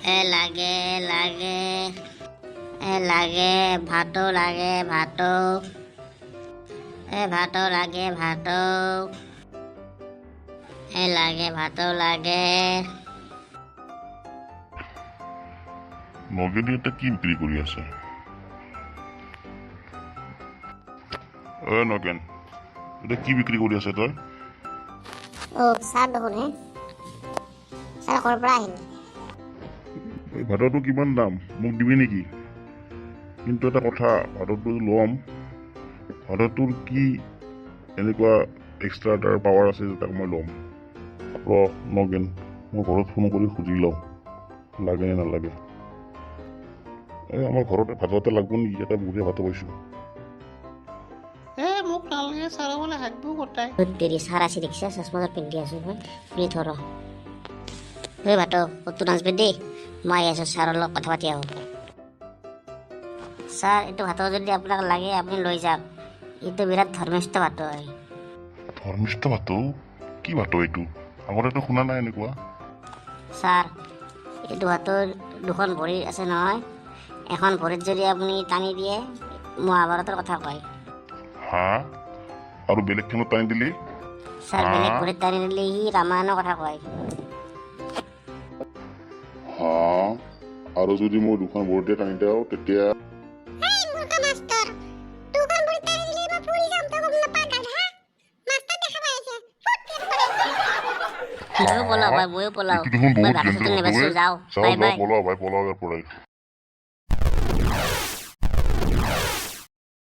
এ লাগে লাগে, এ লাগে ভাতো, লাগে ভাতো, এ ভাতো লাগে ভাতো, এ লাগে ভাতো লাগে। নগেন, এটা কি বিক্ৰী কৰি আছে? এ নগেন, এটা কি বিক্ৰী কৰি আছে তই? অ' ছাৰ দেখোন হে, ছাৰ ক'ৰ পৰা আহিল? এই ভাতৰটো কিমান দাম? মোক দিবি নেকি? কিন্তু এটা কথা, ভাতৰটো ল'ম, ভাতৰটোৰ কি এনেকুৱা এক্সট্ৰা তাৰ পাৱাৰ আছে যে তাক মই ল'ম? ৰ নগেন, মই ঘৰত ফোন কৰি সুধি লওঁ লাগে নে নালাগে। এই আমাৰ ঘৰতে ভাত এটা লাগব নেকি? এটা বঢ়িয়া ভাতো পাইছোঁ। এ মোক নালাগে, ছাৰে বোলে হাগবো গোটাই। দেৰি ছাৰ আছে, দেখিছা, চশমা পিন্ধি আছোঁ মই, ফুলি থৰ। ঐ ভাতো, ক'তো নাচবি দেই, মই আহি আছোঁ, ছাৰৰ লগত কথা পাতি আহোঁ। ছাৰ, এইটো ভাতো যদি আপোনাক লাগে আপুনি লৈ যাওক, এইটো বিৰাট ধৰ্মিষ্ঠ ভাতো হয়। ধৰ্মিষ্ঠ ভাতো? কি ভাতো এইটো? আগতেতো শুনা নাই এনেকুৱা। ছাৰ, এইটো ভাতৰ দুখন ভৰি আছে নহয়, এখন ভৰিত যদি আপুনি টানি দিয়ে মহাভাৰতৰ কথা কয়। হা? আৰু বেলেগখনত টানি দিলি? ছাৰ, বেলেগ ভৰিত টানি দিলে সি ৰামায়ণৰ কথা কয়। হা? আৰু যদি মই দুখন ভৰিতে টানি দিওঁ তেতিয়া? ময়ো পলাওঁ ভাই, ময়ো পলাওঁ। এইটো দেখোন মই বহুত ভাতো চাতো ডেঞ্জাৰ। নেবেচো, যাওঁ। যাওঁ। বাই। যাওঁ। বাই। পলাওঁ ভাই, পলাওঁ ইয়াৰ পৰাই।